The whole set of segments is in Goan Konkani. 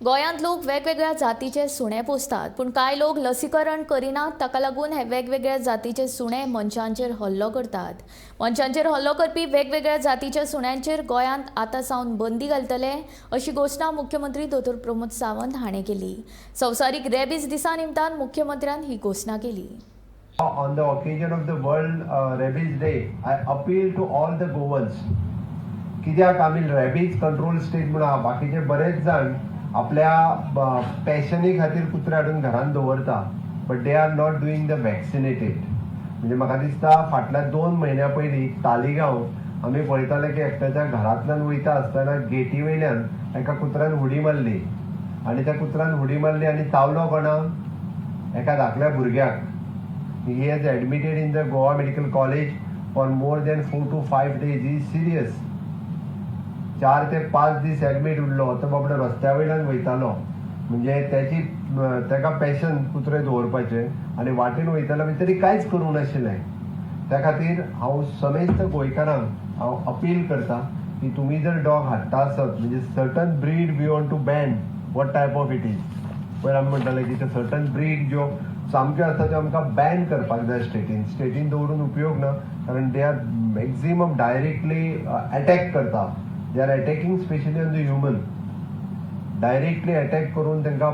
गोंयांत लोक वेगवेगळ्या जातीचे सुणे पोसतात, पूण कांय लोक लसीकरण करिनात. ताका लागून हे वेगवेगळ्या जातीचे सुणे मनशांचेर हल्लो करतात. मनशांचेर हल्लो करपी वेगवेगळ्या जातीच्या सुण्यांचेर गोंयांत आतां सावन बंदी घालतले, अशी घोशणा मुख्यमंत्री दोतोर प्रमोद सावंत हाणें केली. संवसारीक रेबीज दिसा निमतान मुख्यमंत्र्यान ही घोशणा केली. On the occasion of the World Rabies Day, I appeal to all the Goans. कित्याक आमी रॅबीज कंट्रोल स्टेट म्हणून आहा. बाकीचे बरेच जाण आपल्या पॅशनी खातीर कुत्रे हाडून घरान दवरता, but they are not doing the vaccinated. म्हणजे म्हाका दिसता फाटल्या 2 म्हयन्या पयलीं तालिगांव आमी पळयताले की एकट्याच्या घरांतल्यान वयता आसतना गेटी वयल्यान एका कुत्र्यान उडी मारली आनी त्या कुत्र्यान उडी मारली आनी चावलो कोणाक? एका धाकल्या भुरग्याक. He has admitted in the Goa Medical College for more than 4 to 5 days. He is serious. 4 ते 5 दीस ॲडमीट उरलो. तो बाबडो रस्त्या वयल्यान वयतालो. म्हणजे त्याची ताका पॅशन कुत्रे दवरपाचें आनी वाटेन वयतालो, म्हणजे तरी कांयच करूंक नाशिल्लें. त्या खातीर हांव समेस्त गोंयकारांक हांव अपील करता की तुमी जर डॉग हाडटा आसत, म्हणजे certain breed we want to ban, what type of it is. पयर आमी म्हणटाले की ते सर्टन ब्रीड ज्यो सामक्यो आसता त्यो आमकां बॅन करपाक जाय स्टेटीन. स्टेटीन दवरून उपयोग ना, कारण they are maximum directly attack करता. They are attacking specially on the human. Directly attack करून तांकां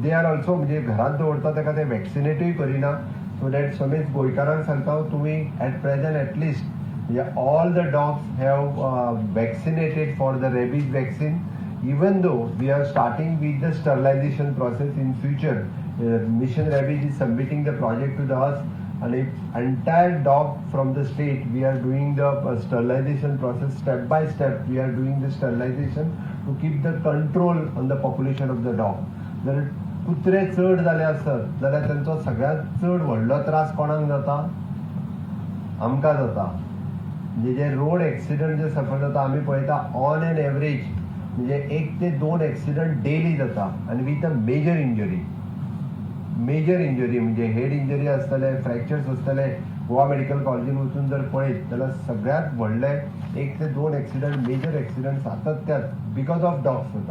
they are also, म्हणजे घरांत दवरता ताका ते वॅक्सिनेटूय करिना. सो that समेस्त गोंयकारांक सांगता, तुमी एट प्रेझेंट एटलिस्ट म्हणजे all the dogs have vaccinated for the rabies vaccine. Even though we are starting with the sterilization process, in future Mission Rabies is submitting the project to the us and if entire dog from the state we are doing the sterilization process. Step by step we are doing the sterilization to keep the control on the population of the dog. जर कुत्रे चड जाले आसत जाल्यार तांचो सगळ्यांत चड व्हडलो त्रास कोणाक जाता? आमकां जाता. म्हणजे जे रोड एक्सिडंट जे सफर जाता, आमी पळयता, ऑन एन एवरेज म्हणजे 1 ते 2 एक्सिडंट डेली जाता आनी with a major injury. Major injury म्हणजे हेड इंजरी आसतले, फ्रॅक्चर्स आसतले. गोवा मेडिकल कॉलेजीन वचून जर पळयत जाल्यार सगळ्यांत व्हडले 1 ते 2 एक्सिडंट, मेजर एक्सिडंट सातत्यात because of dogs जाता.